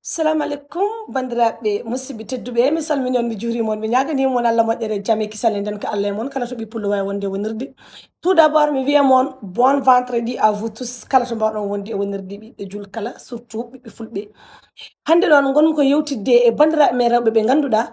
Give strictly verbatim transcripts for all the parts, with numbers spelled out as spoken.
Salamu aleykum, banndiraaɓe musidɓe tedduɓe, mi salmini on, mi juurima on, mi ñaaganii mon Allah moƴƴere, jam e kisal e ndenka Allah e mon, kala to ɓii pullo waawi wonde e wonirde. Tout d'abord, mi wiya mon bon vendredi à vous tous, kala to mbaawɗon wonde e wonirde, ɓiɓɓe julkala, surtout ɓiɓɓe fulɓe. Hannde noon, ngonmi ko yewtidde e banndiraaɓe men rewɓe ɓe ngannduɗaa,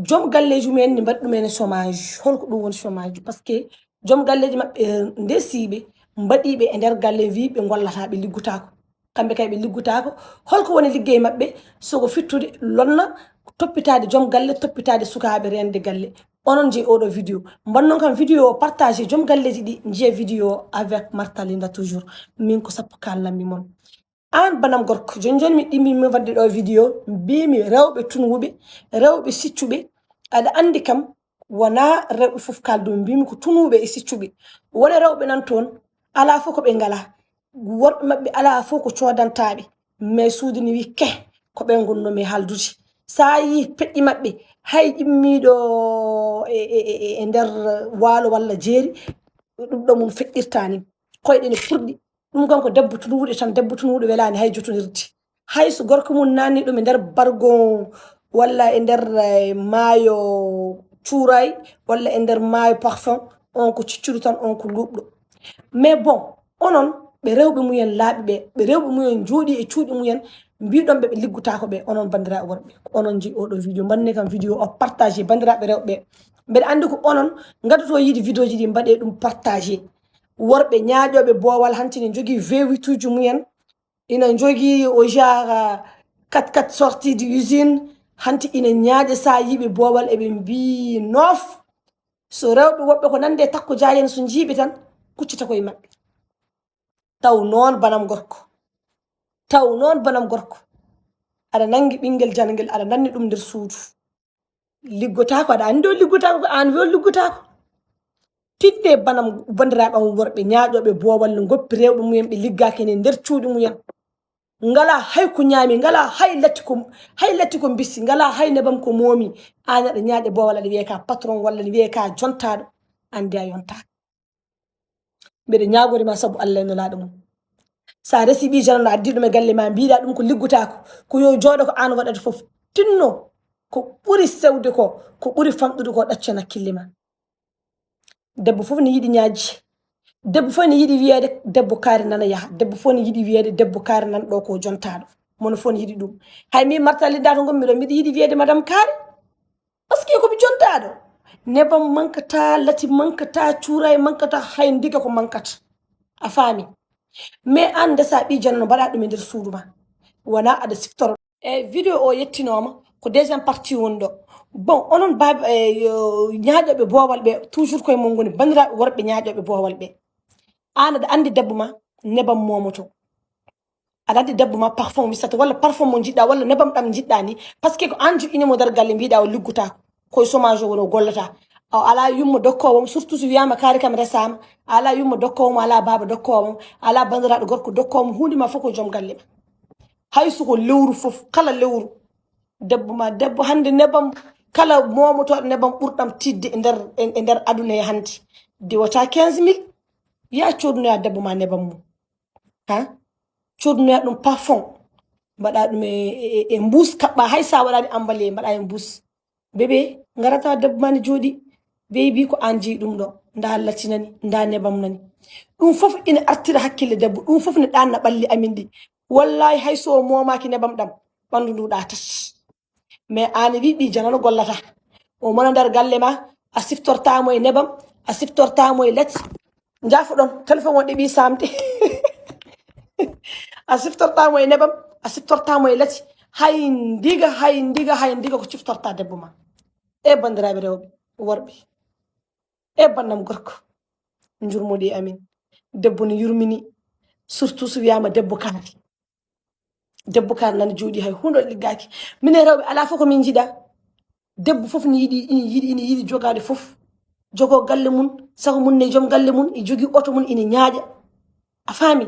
joom galleeji mumen ne mbaɗi ɗum en e chômage. Holko ɗum woni chômage? Parce que joom galleeji maɓɓe, eh, ndesiiɓe, mbaɗiiɓe e nder galle, wii ɓe ngollataa, ɓe liggutaako. Kamɓe kay ɓe liggutaako. Holko woni liggey maɓɓe? Soko fittude, lonna, toppitaade joom galle, toppitaade sukaaɓe, reende galle. Onon njeyi oɗo vidéo. Mbannon kam vidéo o partagé, joom galleeji ɗi njiya vidéo o avec Marta Linda toujours. Min ko sappo kaalnanmi mon. Aan banam gorko, joni joni mi ɗimmi mi waɗde ɗo vidéo, mbimi rewɓe tunwuɓe, rewɓe siccuɓe, aɗa anndi kam, wonaa rewɓe fof kaldumi, mbimi ko tunwuɓe e siccuɓe. Wona rewɓe nan toon, alaa fof ko ɓe ngalaa. Worɓe maɓɓe alaa fof ko coodantaaɓe. Mais suudu ne wi keh, ko ɓen ngonnomi e haaldude. So a yii peƴƴi maɓɓe, hay ƴimmiiɗo e, e, e, e nder waalo walla jeeri, ɗum ɗo mum feƴƴirta ni. Koyɗe ne purɗi. Ɗum kam ko debbo tunwuɗo tan, debbo tunwuɗo welaani hay jotonirde. Hay so gorko mum naanni ɗum e nder bargon walla e nder, eh, maayo cuuraay walla e nder maayo parfum, on ko ciccuɗo tan, on ko luuɓɗo. Mais bon, onon ɓe rewɓe mumen laaɓi ɓe, ɓe rewɓe mumen jooɗi e cuuɗi mumen, mbiɗon ɓe ɓe liggutaako ɓe, onon banndiraaɓe worɓe. Ko onon njeyi oɗo vidéo, mbanne kam vidéo o partagé banndiraaɓe rewɓe. Mbeɗa anndi ko onon ngaddoto yiide vidéo ji ɗi, mbaɗe ɗum partagé. Worɓe ñaaƴooɓe boowal hanti ne njogii V huit uji mumen, ina njogii o genre quatre quatre sortie de usine, hanti ina ñaaƴa so a yii ɓe boowal eɓe mbii noof. So rewɓe woɓɓe ko nande takko jaayen so njiiɓe tan kuccita koye maɓɓe. Taw noon banam gorko. Taw noon banam gorko. Aɗa nangi ɓinngel janngel, aɗa nanni ɗum nder suudu. Liggotaako, aɗa anndi o liggotaako, ko aan wi o liggotaako. Tinne banam banndiraaɓe am worɓe ñaaƴooɓe boowal no ngoppi rewɓe mumen ɓe liggaaki ne nder cuuɗi mumen. Ngalaa hay ko ñaami, ngalaa hay latti ko, hay latti ko mbissi, ngalaa hay nebam ko moomi. Aan aɗa ñaaƴa boowal, aɗa wiyee ka patron walla ne wiyee ka jontaaɗo, anndi a yontaaka. Mbeɗa ñaagori ma sabu Allah e Nulaaɗo mum. So a resi ɓii janano, addi ɗum e galle ma, mbiɗa ɗum ko liggutaako, ko yo jooɗo ko aan waɗata fof. Tinno ko ɓuri sewde ko, ko ɓuri famɗude ko, ɗaccu en hakkille ma. Debbo fof ne yiɗi ñaajji. Debbo fof ne yiɗi wiyeede debbo kaari nana yaha. Debbo fof ne yiɗi wiyeede debbo kaari nan ɗo ko jontaaɗo. Mono fof ne yiɗi ɗum. Hay min Marta Linda to ngonmi ɗo, mbiɗa yiɗi wiyeede madame kaari. Parce que ko mi jontaaɗo. Nebam mankata, lati mankata, cuuray mankata, hay ndiga ko mankata. A faami? Mais aan ndesa ɓii janano mbaɗa ɗum e nder suudu ma. Wona aɗa siftoro. E vidéo o yettinooma, ko deuxième partie woni ɗo. Bon, onon baaɓe, eh, yo, ñaaƴooɓe boowal ɓe, toujours koye mon ngoni, banndiraaɓe worɓe ñaaƴooɓe boowal ɓe. Aan aɗa anndi debbo ma, nebam moomoto. Aɗa anndi debbo ma, parfum wisata, walla parfum mo njiɗɗa, walla nebam ɗam njiɗɗa ni. Parce que ko aan joƴƴini mo nder galle, mbiɗa o liggutaako. Koye chômage o woni, o gollata. O alaa yumma dokkoowo mo, surtout so wiyaama kaari kam resaama. A alaa yumma dokkoowo mo, alaa baaba dokkoowo mo, alaa banndiraaɗo gorko dokkoowo mo, huunde ma fof ko joom galle ma. Hay so ko lewru fof, kala lewru, debbo ma, debbo hannde nebam, kala moomotooɗo nebam ɓurɗam tiiɗde e nder, e, e nder aduna e hannde, diwata quinze mille. Yaa coodunoya debbo ma nebam mum. Ha? Coodunoya ɗum parfum. Mbaɗa ɗum e, e, e mbuus, kaɓɓa, hay sa waɗaani emballé, mbaɗa e mbuus. Bébé, ngarata debbo ma ne jooɗi. Baby, ko aan jeyi ɗum ɗo. Nda latinani, nda nebam nani. Ɗum fof ina artira hakkille debbo. Ɗum fof ne ɗaanna ɓalli amin ɗi. Wallahi, hay so o moomaaki nebam ɗam, ɓanndu ndu ɗaatat. Mais aan wi ɓii janano gollata. O mona nder galle ma, a siftortaa mo e nebam, a siftortaa mo e lati. Njaafoɗon, téléphone o ɗeɓi samde. A siftortaa mo e nebam, a siftortaa mo e lati. Hay ndiga, hay ndiga, hay ndiga ko ciftorta debbo ma. E banndiraaɓe rewɓe, worɓe. E bannam gorko. Njurmoɗi e amin. Debbo no yurmini. Surtout so wiyaama debbo kaari. Debbo kaari nana jooɗi, hay huunde liggaaki. Minen rewɓe alaa fof ko min njiɗa. Debbo fof ne yiɗi, ina yiɗi, ina yiɗi jogaade fof. Jogoo galle mum, sago mum ne joom galle mum, e jogii oto mum, ina ñaaƴa. A faami?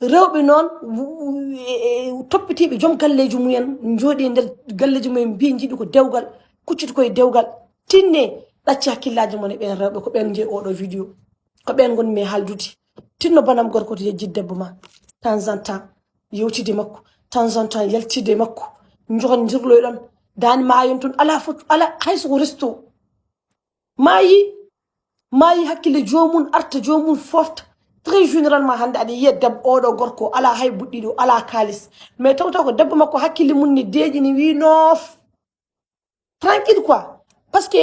Rewɓe noon, wu-, wu-, e, e, toppitiiɓe joom galleeji mumen, njooɗi e nder galleeji mumen, mbiya njiɗi ko dewgal, kucciti koye dewgal. Tinne, ɗacci hakkillaaji mon e ɓeen rewɓe, ko ɓeen njeyi oɗo vidéo. Ko ɓeen ngonmi e haaldude. Tinno banam gorko to yejjit debbo ma. Temps en temps, yewtide makko. Temps en temps, yaltide makko. Njoxon njirloy ɗon. Daani maayon ton, ala fot, ala hay so ko resto. Maayi, maayi hakkille joomum, arta joomum, fofta. Très généralement, hannde aɗa yiya debbo oɗo gorko, ala hay buɗɗiɗo, ala kaalis. Mais taw taw ko debbo makko hakkille mum ni deeƴi ni wi noof. Tranquille quoi. Parce que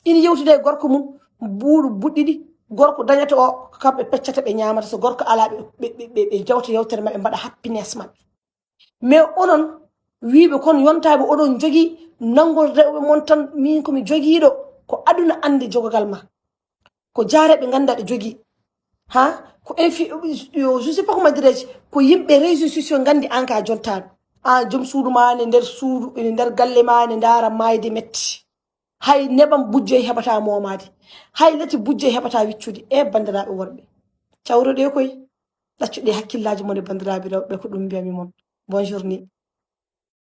ina yewtida e gorko mum, buuɗu buɗɗiɗi, gorko dañata o, kamɓe peccata ɓe ñaamata. So gorko ala, ɓe, ɓe, ɓe, ɓe jawta yewtere maɓɓe, mbaɗa happiness maɓɓe. Mais onon wiiɓe kon yontaaɓe oɗon jogii, nanngol rewɓe mon tan, min ko mi jogiiɗo. Ko aduna anndi jogogal ma. Ko jaareɓe ngannda ɗe jogii. Ha? Ko infi-, yo, je sais pas comment dirais-je, ko yimɓe réseaux sociaux nganndi an ka jontaaɗo. An joom suudu ma ne nder suudu, ene nder galle ma ne ndaara maayde metti. Hay neɓam bujje heɓata moomaade. Hay lati bujje heɓata wiccude. E banndiraaɓe worɓe. Cawruɗe koy. Ɗaccuɗe hakkillaaji mon e banndiraaɓe rewɓe ko ɗum mbiyami mon. Bonjour ni.